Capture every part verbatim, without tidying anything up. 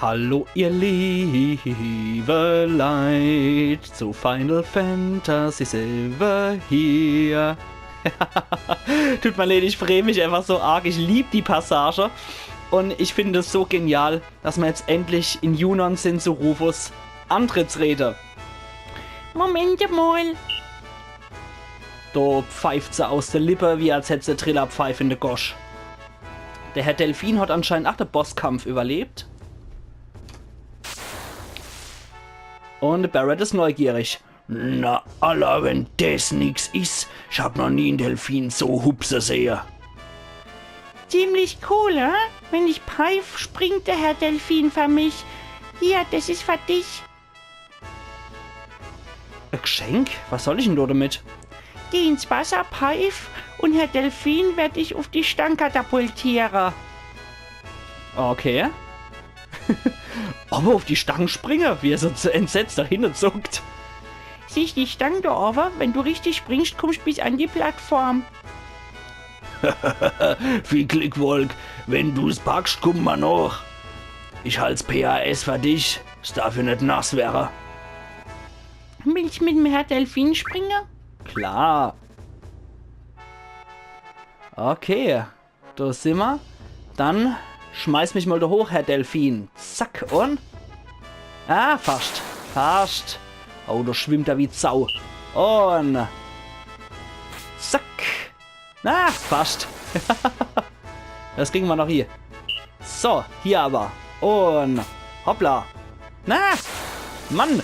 Hallo ihr liebe Leit zu Final Fantasy siwwe hier. Tut mir leid, ich free mich einfach so arg. Ich lieb die Passage. Und ich find es so genial, dass mer jetzt endlich in Junon sin zu Rufus Antrittsrede. Moment mal. Do pfeift se aus de Lippe, wie als hätt se Trillerpfeif in de Gosch. Der Herr Delfin hat anscheinend ach de Bosskampf überlebt. Und Barret is neugierig. Na, alla, wenn des nix is, ich hab noch nie en Delfin so hupse sehe. Ziemlich cool, hä? Wenn ich pfeif, springt der Herr Delfin für mich. Hier, des is für dich. E Gschenk? Was soll ich denn do damit? Geh ins Wasser, pfeif, und Herr Delfin werd dich uf die Stang katapultiere. Okay. Awwer uf die Stang springe, wie er so zu- entsetzt do hinne zuckt. Siehst die Stang do owwe? Wenn du richtig springst, kummst bis an die Plattform. Viel Glick, Wolk. Wenn du's packst, kumm mer noch. Ich halt's P A S für dich. Es darf jo net nass werre. Willst mit dem Herr Delfin springe? Klar. Okay, do simmer. Dann schmeiß mich mal do hoch, Herr Delfin. Zack, und? Ah, fascht. Fascht. Oh, do schwimmt er wie Sau. Und zack. Na, fascht. Des kriegen mer noch hie. So, hier awwer. Und hoppla. Na, Mann.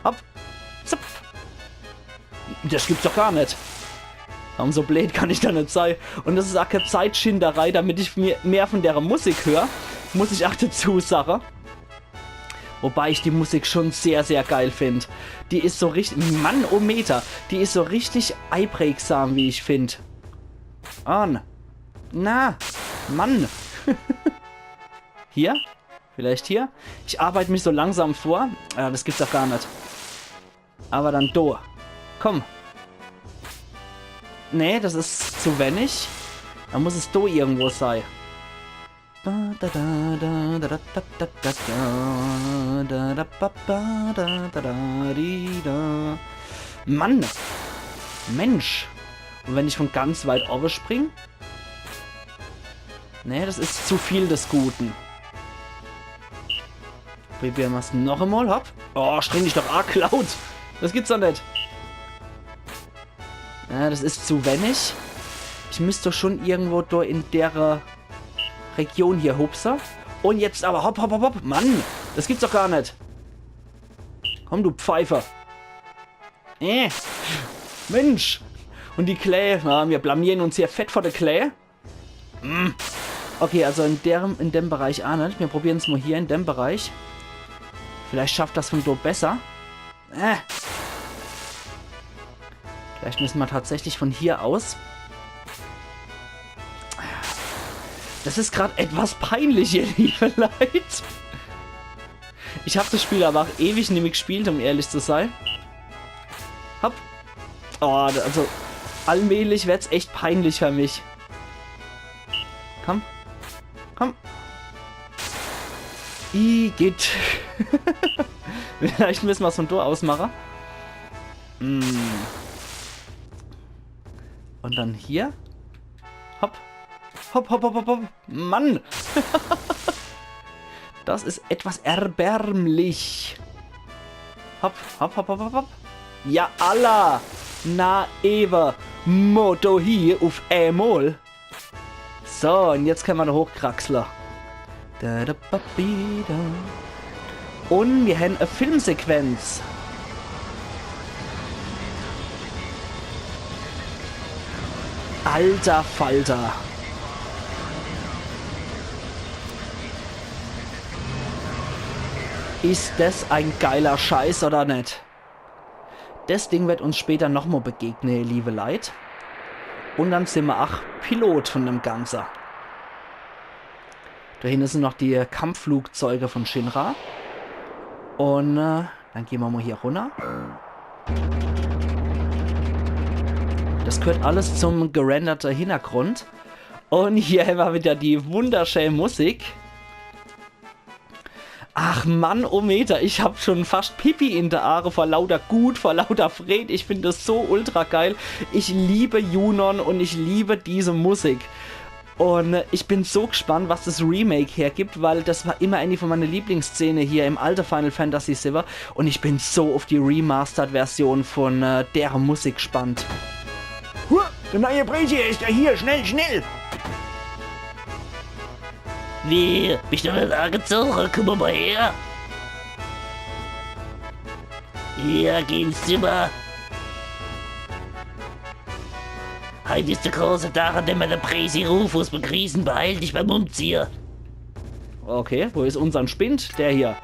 Hopp. Zup. Des gibt's doch gar net. Warum so bleed kann ich do net sei? Und des is ach kee Zeitschinderei, damit ich mir mehr von dere Musik hör, muss ich ach dezu sage. Wobei ich die Musik schon sehr, sehr geil find. Die is so richtig, Mann, oh Meter, die is so richtig eiprägsam, wie ich find. An. Na, Mann. Hier? Vielleicht hier? Ich arbeit mich so langsam vor. Ja, des gibt's doch gar net. Awwer dann do. Komm. Nee, des is zu wenig. Do muss es do irgendwo sei. Mann! Mensch! Und wenn ich von ganz weit owwe spring? Nee, des is zu viel des Guten. Probiere mer's noch emol, hopp. Oh, streng dich doch a, Cloud. Des gibt's doch net. Ja, des is zu wenig. Ich müsst doch schon irgendwo do in dere Region hier hupse. Und jetzt awwer hopp, hopp, hopp, hopp. Mann, des gibt's doch gar net. Komm, du Pfeife. Äh. Mensch. Und die Klää. Na, mir blamieren uns hier fett vor de Klää. Hm. Okay, also in dem, in dem Bereich a net. Mir probieren's mal hier in dem Bereich. Vielleicht schafft das von dort besser. Äh. Vielleicht müssen wir tatsächlich von hier aus. Das ist grad etwas peinlich, ihr liebe Leute. Ich hab das Spiel aber auch ewig nimmi gespielt, um ehrlich zu sein. Hopp. Oh, da- also allmählich wird's echt peinlich für mich. Komm. Komm. Igitt. Vielleicht müssen wir's von dort aus machen. Hm. Und dann hier. Hopp. Hopp, hopp, hopp, hopp, hopp. Mann! Das ist etwas erbärmlich. Hopp, hopp, hopp, hopp, hopp, hopp. Ja, alla! Na, ewe. Moto hier auf einmal. So, und jetzt können wir noch hochkraxeln. Da, da, ba, bi, da. Und wir haben eine Filmsequenz. Alter Falter. Ist das ein geiler Scheiß oder nicht? Das Ding wird uns später nochmal begegnen, ihr liebe Leit. Und dann sind wir auch Pilot von dem Ganzen. Da hinten sind noch die Kampfflugzeuge von Shinra. Und äh, dann gehen wir mal hier runter. Das gehört alles zum gerenderten Hintergrund. Und hier haben wir wieder die wunderschöne Musik. Ach Mann, oh Meter, ich hab schon fascht Pipi in de Aare vor lauter Gut, vor lauter Fred. Ich find das so ultra geil. Ich liebe Junon und ich liebe diese Musik. Und äh, ich bin so gespannt, was das Remake hergibt, weil das war immer eine von meine Lieblingsszene hier im alte Final Fantasy siwwe. Und ich bin so auf die Remastered-Version von äh, der Musik gespannt. Huh, der neue Prezi ist ja hier. Schnell, schnell. Wie? Bist du net angezogen? Komm mal her. Hier, geh ins Zimmer. Heute ist der große Tag, an dem wir den Prezi Rufus begrüßen. Beeil dich beim Umziehen. Okay, wo ist unsern Spind? Der hier.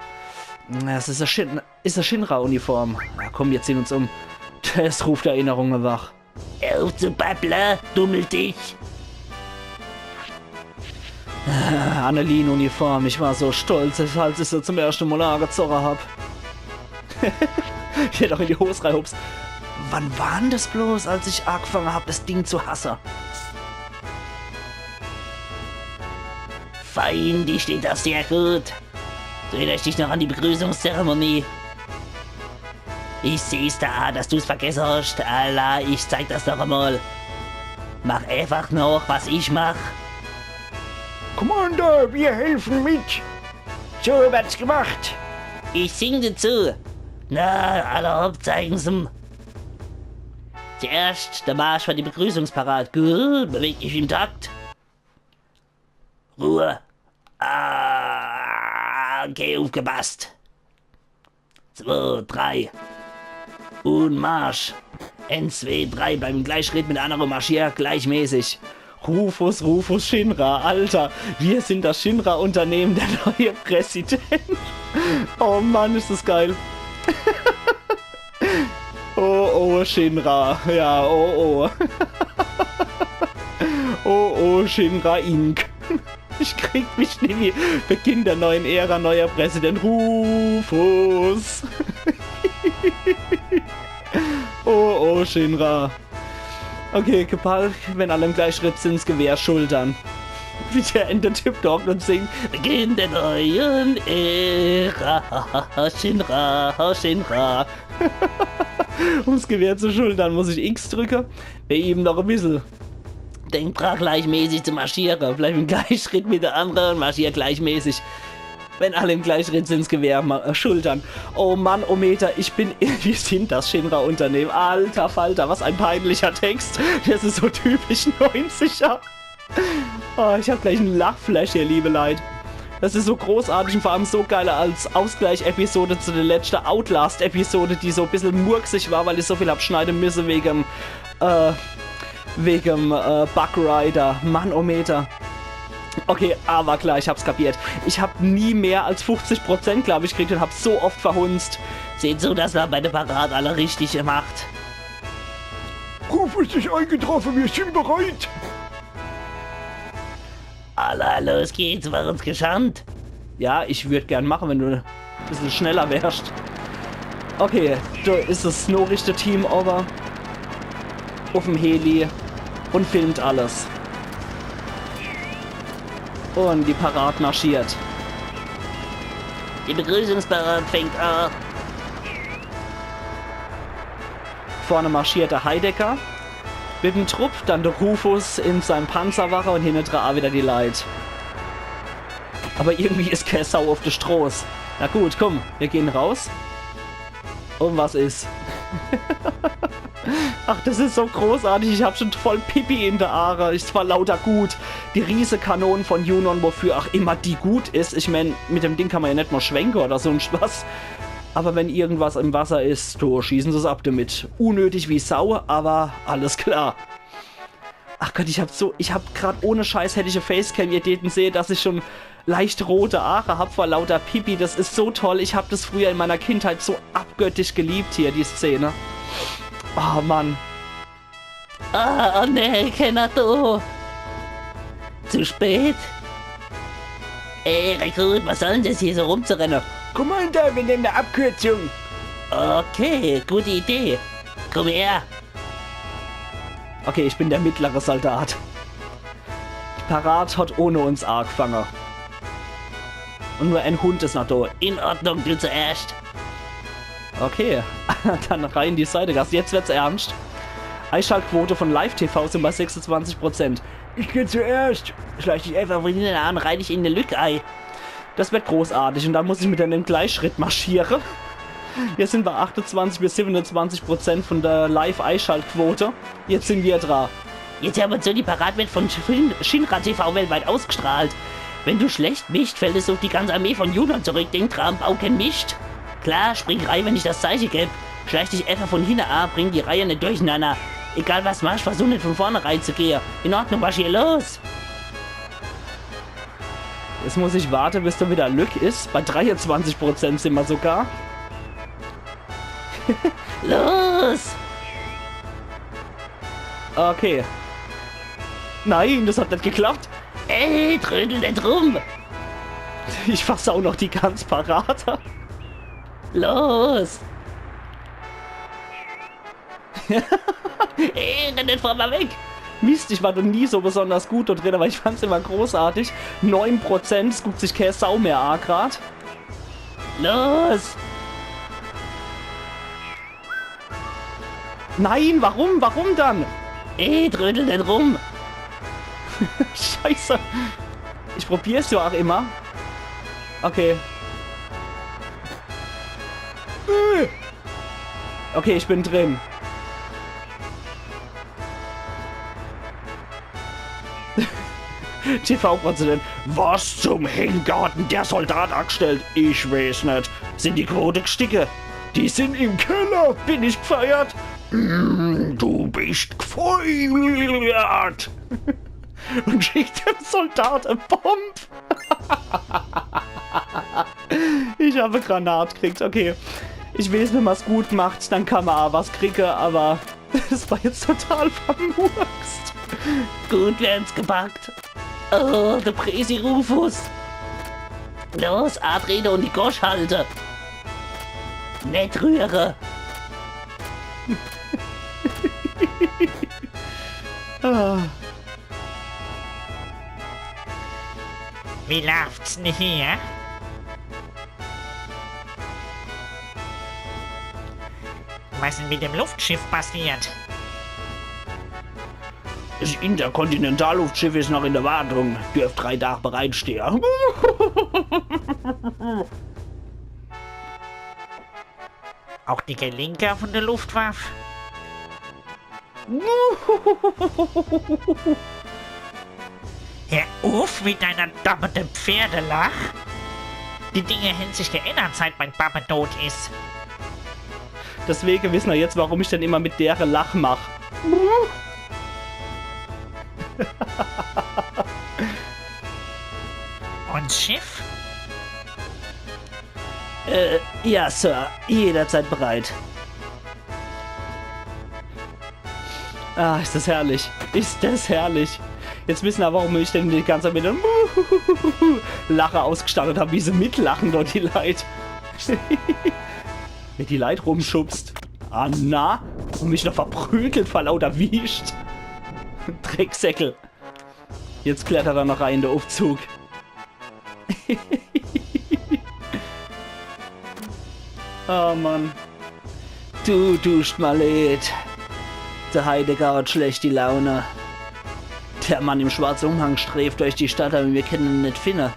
Das ist der, Shin ist der Shinra-Uniform. Na komm, wir ziehen uns um. Das ruft Erinnerungen wach. Hör auf zu babble, dummel dich. Annelien-Uniform, ich war so stolz, als ich sie zum ersten Mal angezogen hab. Ich hätt auch in die Hose reinhupst. Wann war denn das bloß, als ich angefangen hab, das Ding zu hassen? Fein, dir steht das sehr gut. Du erinnerst dich noch an die Begrüßungszeremonie? Ich seh's da, dass du's vergessen hast. Alla, ich zeig das noch einmal. Mach einfach noch, was ich mach. Commander, wir helfen mit. So wird's gemacht. Ich sing dazu. Na, alla hopp, zeigen's em. Zuerst der Marsch für die Begrüßungsparade. Gut, beweg dich im Takt. Ruhe. Ah, okay, aufgepasst. Zwei, drei. Und Marsch. Eins, zwei, drei, beim Gleichschritt mit anderen marschier gleichmäßig. Rufus, Rufus, Shinra, Alter, wir sind das Shinra-Unternehmen, der neue Präsident. Oh Mann, ist das geil. Oh, oh, Shinra, ja, oh, oh. Oh, oh, Shinra Inc. Ich krieg mich nimmi. Beginn der neuen Ära, neuer Präsident Rufus. Oh, oh, Shinra. Okay, Kepal, wenn alle im Gleichschritt sind, 's Gewehr schultern. Wie der in der Typ dort und singt: Beginn der neuen Ära, Shinra, Shinra. Um's Gewehr zu schultern, muss ich X drücke. Bei ihm noch e bissel. Denk dra, gleichmäßig zu marschiere. Bleib im Gleichschritt mit der andere und marschier gleichmäßig. Wenn alle im Gleichschritt sind, 's Gewehr ma- äh, schultern. Oh Mann, oh Meter, ich bin, wir sind das Shinra-Unternehmen. Alter Falter, was ein peinlicher Text. Das ist so typisch neunziger. Oh, ich hab gleich en Lachflash, ihr liebe Leit. Das ist so großartig und vor allem so geil als Ausgleich-Episode zu der letzten Outlast-Episode, die so e bissel murksig war, weil ich so viel hab schneide müsse wegen, äh, wegen äh, Bug Rider. Mann, oh Meter. Okay, aber klar, ich hab's kapiert. Ich hab nie mehr als fünfzig Prozent, glaub ich, gekriegt und hab's so oft verhunzt. Seht zu, dass mer bei der Parade alle richtig macht. Rufus ist eingetroffen, wir sind bereit. Alla, los geht's, mach uns geschandt. Ja, ich würd gern machen, wenn du e bissel schneller wärst. Okay, do is es Snorrichte Team over. Uff'm Heli und filmt alles. Und die Parade marschiert. Die Begrüßungsparade fängt an. Vorne marschiert der Heidegger mit dem Trupp, dann der Rufus in seinem Panzerwache und hinne dra wieder die Leit. Aber irgendwie is kee Sau uff de Stroß. Na gut, komm, wir gehen raus. Und was is? Ach, das is so großartig. Ich hab schon voll Pipi in de Aare. Ich, vor lauter Gut. Die Riesekanone von Junon, wofür ach immer die gut is. Ich mein, mit dem Ding kann man ja net mal schwenke oder so en Spaß. Aber wenn irgendwas im Wasser is, do schießen se's ab damit. Unnötig wie Sau, aber alles klar. Ach Gott, ich hab so, ich hab grad ohne Scheiß hätt ich e Facecam, ihr däten sehe, dass ich schon leicht rote Aare hab vor lauter Pipi. Das is so toll. Ich hab das früher in meiner Kindheit so abgöttisch geliebt hier, die Szene. Oh Mann. Ah, oh nee, Kenato. Zu spät. Ey, Rekrut, was soll denn das hier so rumzurenne? Commander, wir nehmen eine Abkürzung. Okay, gute Idee. Komm her. Okay, ich bin der mittlere Soldat. Die Parad hat ohne uns aagfange. Und nur ein Hund is noch do. In Ordnung, du zuerscht. Okay, dann rein in die Seitegass. Jetzt wird's ernst. Eischaltquote von Live-T V sin bei sechsundzwanzig Prozent. Ich geh zuerscht. Schleich dich einfach von hinne an, reih dich in de Lück ei. Das wird großartig und dann muss ich mit dem Gleichschritt marschiere. Mir sin bei achtundzwanzig bis siebenundzwanzig Prozent von der Live-Eischaltquote. Jetzt sin mir dra. Jetzt hör mol zu, die Parade wird von Shin-, Shinra T V weltweit ausgestrahlt. Wenn du schlecht mischst, fällt es uff die ganze Armee von Junon zurück. Denk dra, bau ken Mischt. Klar, spring rei, wenn ich das Zeiche geb. Schleich dich efach von hinne a, bring die Reihe net durchenanner. Egal was machst, versuch net von vorne reizegehe. In Ordnung, was hier los? Jetzt muss ich warte, bis do wieder Lück is. Bei dreiundzwanzig Prozent sin mir sogar. Los! Okay. Nein, das hat net geklappt. Ey, trödel net rum! Ich versau noch die ganz Parade. Los! Ey, renn net vor mir weg! Mist, ich war noch nie so besonders gut do drin, aber ich fand's immer großartig. Neun Prozent, es guckt sich kä Sau mehr a grad. Los! Nein, warum? Warum dann? Ey, trödel net rum! Scheiße! Ich probier's ja auch immer. Okay. Äh. Okay, ich bin drin. T V-Präsident. Was zum Henker hat denn der Soldat agestellt? Ich weeß net. Sin die Quote gesticke? Die sin im Keller. Bin ich gfeiert? Mm, du bist gfeiert. Und schickt dem Soldat e Bomb. Ich hab e Granat kriegt, okay. Ich weeß, wenn ma's gut macht, dann kann ma a was kriege, aber das war jetzt total vermurkst. Gut, wir haben's gepackt. Oh, de Präsi Rufus. Los, atrete und die Gosch halte. Net rühre. Ah. Wie lauft's denn hier? Was ist denn mit dem Luftschiff passiert? Das Interkontinentalluftschiff ist noch in der Wartung. Dürft drei Tage bereitstehen. Auch die Gelenke von der Luftwaffe? Hör uff mit deiner doppelte Pferdelach. Die Dinge hän sich geändert, seit mein Papa tot is. Deswege wissen wir jetzt, warum ich dann immer mit dere Lach mach. Und Schiff? Äh, ja, Sir. Jederzeit bereit. Ah, ist das herrlich. Ist das herrlich. Jetzt wissen wir, warum ich denn die ganze Zeit mit dem Lacher ausgestattet hab, wie se mitlachen dort die Leit. Mit die Leit rumschubst. Ah, na? Und mich noch verprügelt vor lauter Wiescht. Drecksäckel. Jetzt klettert er noch rein, der Aufzug. Oh Mann. Du duscht mer leed. Der Heidegger hat schlecht die Laune. Der Mann im schwarzen Umhang sträft durch die Stadt, aber mir kennen en net finne.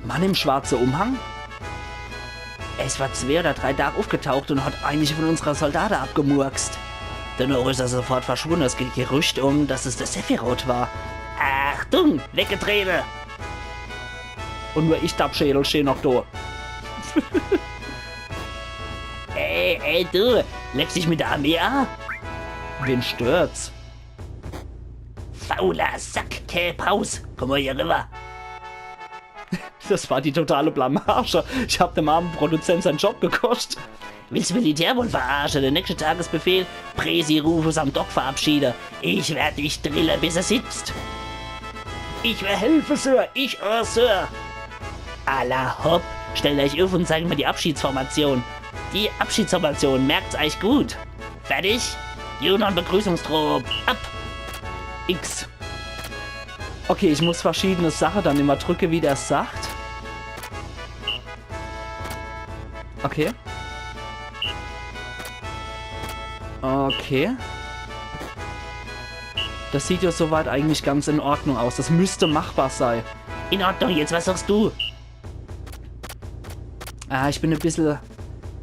Mann im schwarzen Umhang? Er is vor zwee oder drei Tag aufgetaucht und hat einige von unsere Soldate abgemurkst. Danach is er sofort verschwunden. Es geht Gerücht um, dass es der Sephiroth war. Achtung, weggetrete! Und nur ich, Dappschädel, steh noch do. Ey, ey, du, leckst dich mit der Armee a? Wen stört's? Fauler Sack, kä Paus, komm mal hier rüber. Das war die totale Blamage. Ich hab dem armen Produzent seinen Job gekostet. Willst du Militär wohl verarsche? Der nächste Tagesbefehl: Präsi Rufus am Dock verabschiede. Ich werd dich drille, bis er sitzt. Ich will helfe, Sir. Ich, äh, Sir. Alla hopp, stellt euch uff und zeigt mir die Abschiedsformation. Die Abschiedsformation, merkt's euch gut. Fertig? Junon Begrüßungstrupp, ab! X. Okay, ich muss verschiedene Sache dann immer drücke, wie der sagt. Okay. Okay. Das sieht ja soweit eigentlich ganz in Ordnung aus. Das müsste machbar sei. In Ordnung, jetzt was sagst du? Ah, ich bin e bissel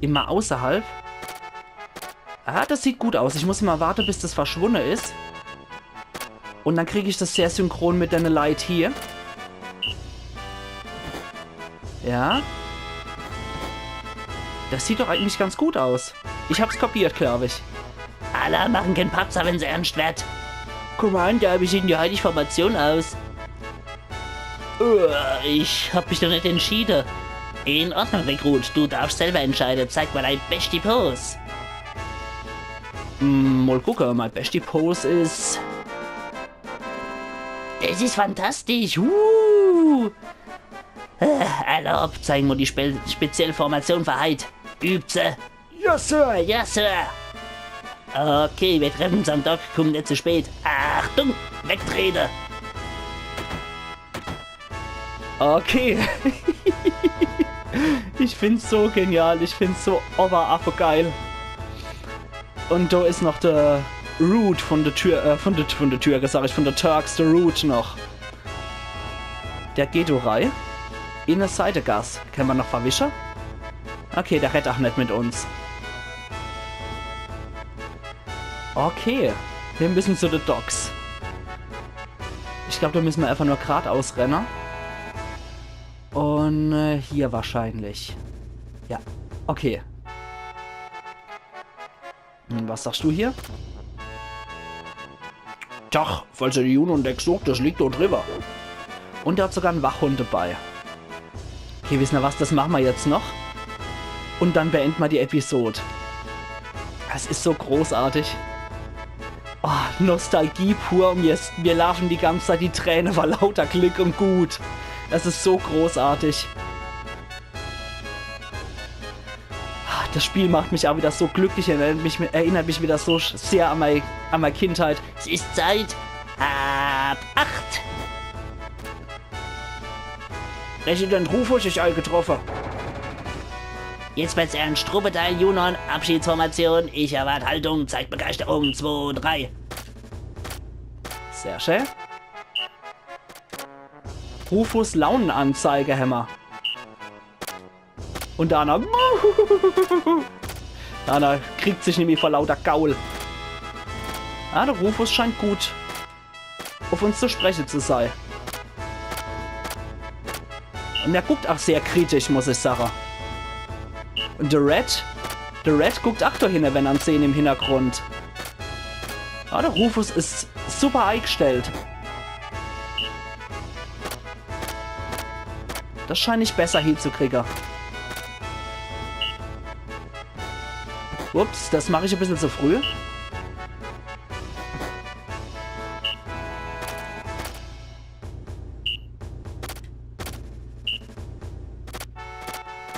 immer außerhalb. Ah, das sieht gut aus. Ich muss immer warte, bis das verschwunne is. Und dann krieg ich das sehr synchron mit deiner Leit hier. Ja. Das sieht doch eigentlich ganz gut aus. Ich hab's kapiert, glaub ich. Alla machen kein Patzer, wenn's ernst werd. Commander, wie sieht denn die heutige Formation aus? Äh, ich hab mich noch net entschiede. In Ordnung, Rekrut. Du darfst selber entscheiden. Zeig mal deine beste Pose. Hm, mal gucke. Meine beste Pose is... Es is fantastisch. Uh. Äh, erlaubt, zeigen wir die Spe Spezialformation für heit. Übt se. Ja, Sir, ja, Sir. Okay, wir treffen uns am Dock, komm net zu spät. Achtung, wegtrete. Okay. Ich find's so genial, ich find's so oberaffe geil. Und do is noch der Root von der Tür, äh, von der, von der Türke, sag ich, von der Turks, der Root noch. Der geht do rei. In e Seidegass. Kenne mer noch verwische? Okay, der redd ach net mit uns. Okay, wir müssen zu de Docks. Ich glaub, do müssen mer einfach nur gradaus renne. Und äh, hier wahrscheinlich. Ja, okay. Hm, was sagst du hier? Tach, falls ihr die Juno-Deck sucht, das liegt dort drüber. Und er hat sogar en Wachhund dabei. Okay, wisst ihr was, das machen wir jetzt noch. Und dann beenden wir die Episode. Das ist so großartig. Oh, Nostalgie pur und mir, mir laufen die ganze Zeit die Tränen vor lauter Glück und Gut. Das ist so großartig. Das Spiel macht mich auch wieder so glücklich, erinnert mich, erinnert mich wieder so sch- sehr an meine, an meine Kindheit. Es ist Zeit. Hab acht. Präsident Rufus ist eingetroffen. Jetzt wird's ernst. Truppeteil Junon, Abschiedsformation. Ich erwarte Haltung, zeigt Begeisterung. Zwei, drei. Sehr schön. Rufus Launenanzeige hämmer. Und der anner. Der anner kriegt sich nämlich vor lauter Gaul. Ah, der Rufus scheint gut auf uns zu spreche zu sei. Und er guckt auch sehr kritisch, muss ich sage. Und der Red? Der Red guckt auch dahinne, wenn er sehen im Hintergrund. Ah, der Rufus ist super eingestellt. Das schein ich besser hinzukriege. Ups, das mach ich e bissel zu früh.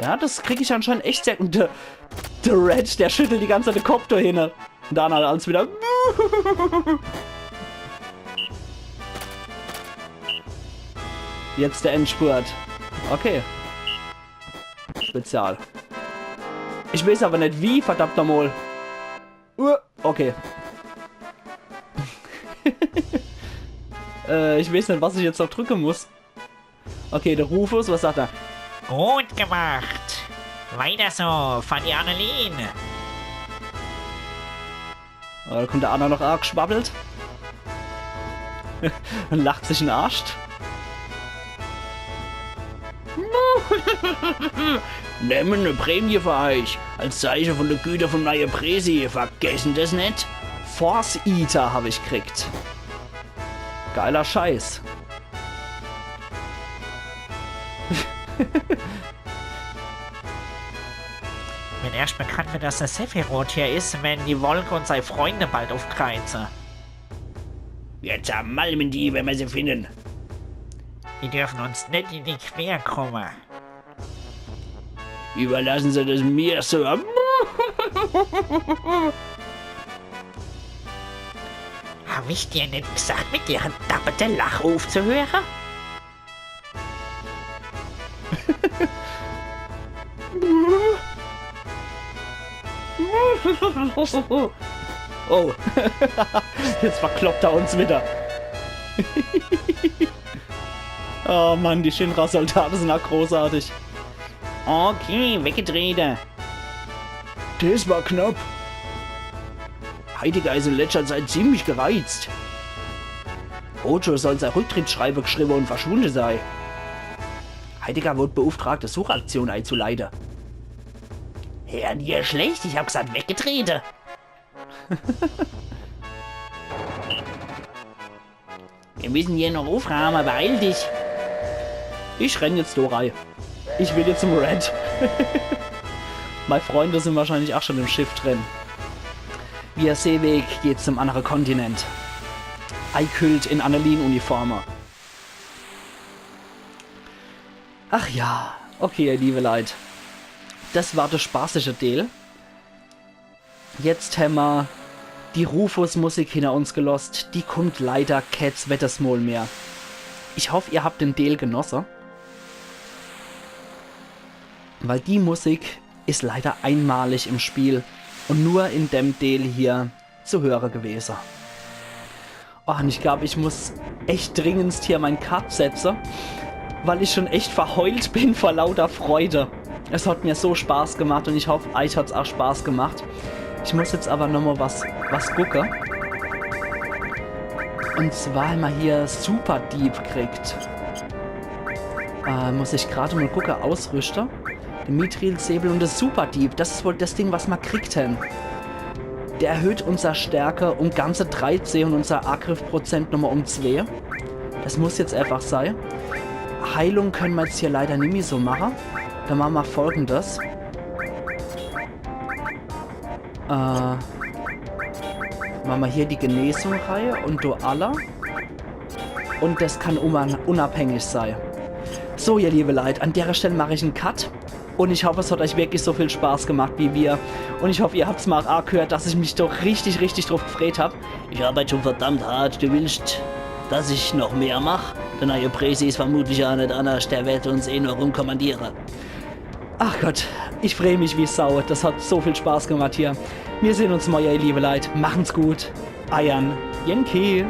Ja, das krieg ich anscheinend echt sehr gut. Der, der Red, der schüttelt die ganze Zeit de Kopp dahinne. Und dann halt alles wieder. Jetzt der Endspurt. Okay. Spezial. Ich weiß aber net wie, verdammt nochmal. Uh, okay. Äh, ich weiß net, was ich jetzt noch drücke muss. Okay, der Rufus, was sagt er? Gut gemacht. Weiter so, von die Annelien. Oh, da kommt der anner noch angeschwabbelt. Und lacht sich in Arsch. Nemmen e Prämie für eich. Als Zeiche von de Güter vom neie Präsi. Vergessen des net. Force Eater hab ich kriegt. Geiler Scheiß. Wenn erscht bekannt wird, dass der Sephiroth hier is, werden die Wolke und sei Freunde bald aufkreuze. Wir zermalmen die, wenn wir sie finden. Die dürfen uns net in die Quer kommen. Überlassen Sie das mir, Sir. Hab ich dir net gesagt, mit dere dabberte Lach uffzuhöre? Oh, jetzt verkloppt er uns wieder. Oh Mann, die Shinra-Soldate sind ach großartig. Okay, weggetrete. Des war knapp. Heidegger is in letschter Zeit ziemlich gereizt. Hojo soll sei Rücktrittsschreibe gschriwwe un verschwunde sei. Heidegger wurd beauftragt, e Suchaktion einzuleite. Hör dir schlecht, ich hab gesagt, weggetrete. Wir müssen hier noch uffraume, beeil dich. Ich renn jetzt do rei. Ich will jetzt zum Red. Mei Freunde sind wahrscheinlich ach schon im Schiff drin. Via Seeweg geht's zum annere Kontinent. Eihüllt in Annelin-Uniforme. Ach ja, okay, ihr liebe Leit. Des war de spaßische Deel. Jetzt hämmer die Rufus-Musik hinner uns gelost. Die kummt leider kä zwettes Mol mehr. Ich hoff, ihr habt den Deel genosse. Weil die Musik is leider einmalig im Spiel un nur in dem Deel hier zu höre gewese. Oh, un ich glaub, ich muss echt dringendst hier mein Cut setze, weil ich schon echt verheult bin vor lauter Freude. Es hat mir so Spaß gemacht un ich hoff, eich hat's ach Spaß gemacht. Ich muss jetzt aber nochmal was, was gucke. Un zwar hämmer hier Super Dieb kriegt. Äh, muss ich grad mal gucke, Ausrüster. De Mithril-Säbel un de Super Dieb. Des is wohl des Ding, was mer kriegt hän. Der erhöht unser Stärke um ganze dreizeh un unser Agriffprozent nochmal um zwee. Des muss jetzt einfach sei. Heilung könne mer jetzt hier leider nimmi so mache. Dann mache mer Folgendes. Äh, mache mer hier die Genesung rei un do alle. Un des kann uma-, unabhängig sei. So, ihr liebe Leit, an dere Stell mach ich en Cut. Un ich hoff, es hat eich wirklich so viel Spaß gemacht wie mir. Un ich hoff, ihr habt's mal ach gehört, dass ich mich doch richtig, richtig druff gefreet hab. Ich arbeite schon verdammt hart. Du willst, dass ich noch mehr mach? De neie Präsi is vermutlich ach net annerscht. Der werd uns eh nur rumkommandiere. Ach Gott, ich free mich wie Sau. Des hat so viel Spaß gemacht hier. Mir sehn uns morje, ihr liebe Leit. Machen's gut. Eiern Yankee.